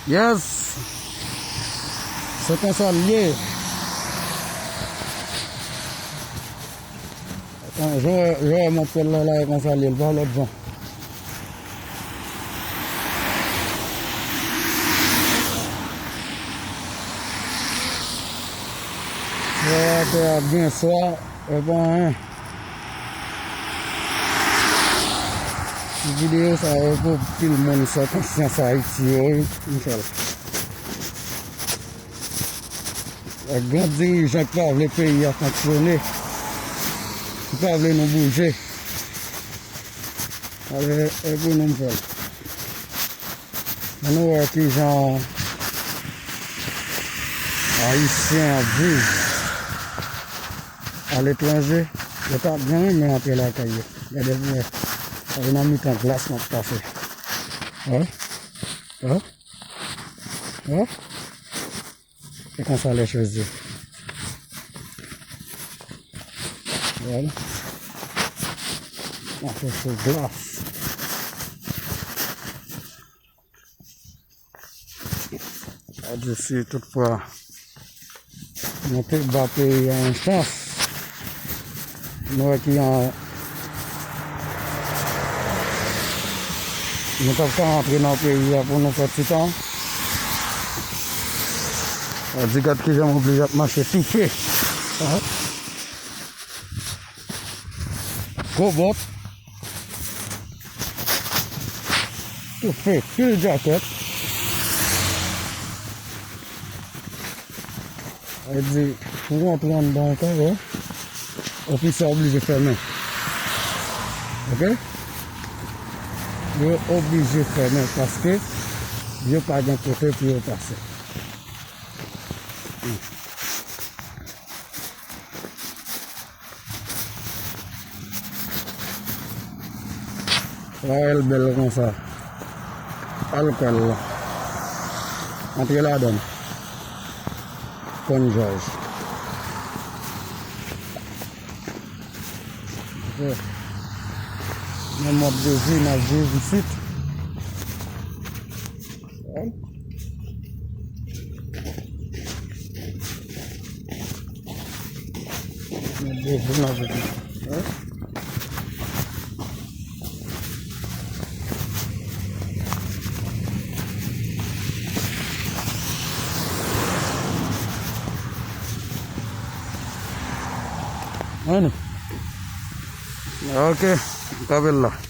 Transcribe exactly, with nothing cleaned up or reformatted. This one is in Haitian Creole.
Yes! Se konsa l ye. Jan, jan w ap fè l la, la, e konsa l ye, l pa lòt jan. Atè a byen swa, e pa anyen. Videyo sa yo pou pil moun san konsyans Ayiti yo, wi, m fè l. Ak gran dirijan ki pa vle peyi a fonksyone, ki pa vle nou bouje. Ale, e pou nou m fè l. Ann nou wè kijan Ayisyen ap viv aletranje. Yo ta byen renmen antre lakay yo. Gade pou wè. Sa se nan mitan glas m ap pase. Hein? Hein? Hein? E konsa lè chòz ye. Bèl. N ap fè sou glas. Sa di si toutfwa nou te ba peyi a yon chans, nou wè ki an, nou t ap ka antre nan peyi a pou nou fè ti tan. Sa di gad kijan m oblije ap mache toufe. Gwo bòt. Toufe, pil djakèt. Sa vle di, pou w antre anndan yon kay, ofi sa oblije fèmen. Oke? Yo oblije fèmen paske yo pa gen kote pou yo pase. Sa wè l bèl konsa. Al kwè l la. Antre ladan l. Konn jòj. Nan mòd de vi n ap viv isit. Ann. Ok, m kanpe la.